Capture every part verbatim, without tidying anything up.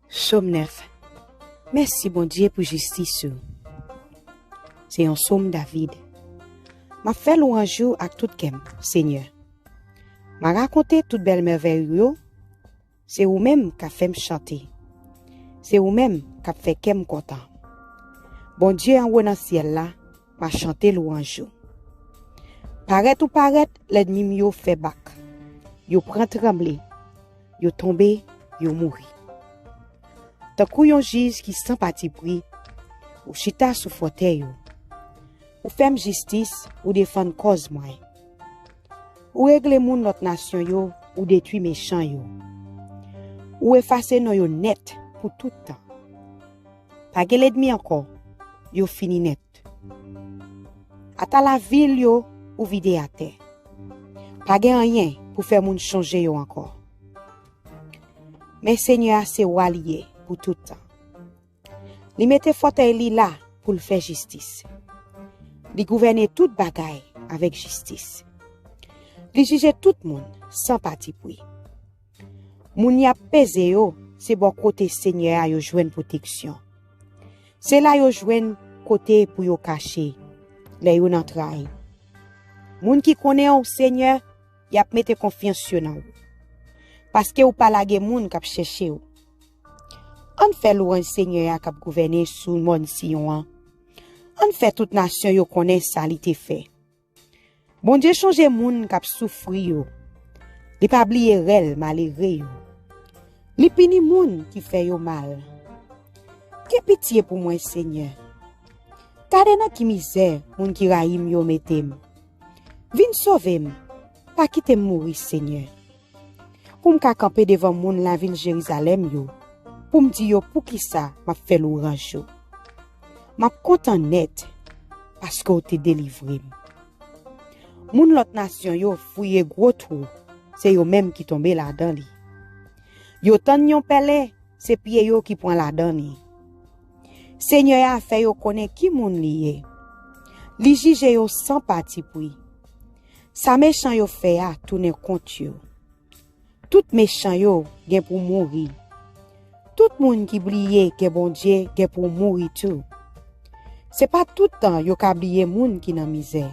Sòm nèf. Mèsi, Bondye, pou jistis ou. Se yon sòm David. M ap fè lwanj ou ak tout kè m, Senyè. M a rakonte tout bèl mèvèy ou yo. Se ou menm k ap fè m chante. Se ou menm k ap fè kè m kontan. Bondye anwo nan syèl la, m a chante lwanj ou. Parèt ou parèt, lènmi m yo fè bak. Yo pran tranble. Yo tonbe, yo mouri. Tankou yon jij ki san patipri, ou chita sou fòtèy ou. Ou fè m jistis, ou defann kòz mwen. Ou regle moun lòt nasyon yo, ou detwi mechan yo. Ou efase non yo nèt pou tout tan. Pa gen lènmi ankò, yo fini nèt. Ata lavil yo, ou vide atè. Pa gen anyen pou fè moun chonje yo ankò. Men Senyè a se wa li ye pou tout tan. Li mete fòtèy li la pou l fè jistis. Li gouvène tout bagay avèk jistis. Li jije tout moun san patipri. Moun y ap peze yo, se bò kote Senyè a yo jwenn pwoteksyon. Se la yo jwenn kote pou yo kache lè yo nan tray. Moun ki konnen w, Senyè, y ap mete konfyans yo nan ou. Paske ou pa lage moun k ap chèche w. Ann fè lwanj Senyè a k ap gouvène sou mòn Siyon an. Ann fè tout nasyon yo konnen sa li te fè. Bondye chonje moun k ap soufri yo. Li pa bliye rèl malere yo. Li pini moun ki fè yo mal. Gen pitye pou mwen, Senyè. Gade nan ki mizè moun ki rayi m yo mete m. Vin sove m. Pa kite m mouri, Senyè. Pou m ka kanpe devan moun lavil Jerizalèm yo, pou m di yo poukisa m ap fè lwanj ou. M ap kontan nèt, paske w te delivre m. Moun lòt nasyon yo fouye gwo twou, se yo menm ki tonbe ladan li. Yo tann yon pèlen, se pye yo ki pran ladan li. Senyè a fè yo konnen ki moun li ye. Li jije yo san patipri. Sa mechan yo fè a tounen kont yo. Tout mechan yo gen pou mouri. Tout moun ki bliye gen Bondye gen pou mouri tou. Se pa tout tan yo ka bliye moun ki nan mizè.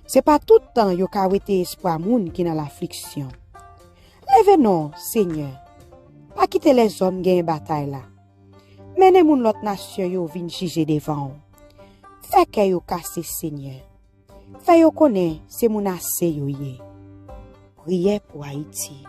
Se pa tout tan yo ka wete espwa moun ki nan lafliksyon. Leve non, Senyè. Pa kite lèzòm genyen batay la. Mennen moun lòt nasyon yo vin jije devan w. Fè kè yo kase, Senyè. Fè yo konnen se moun ase yo ye. Priyè pou Ayiti.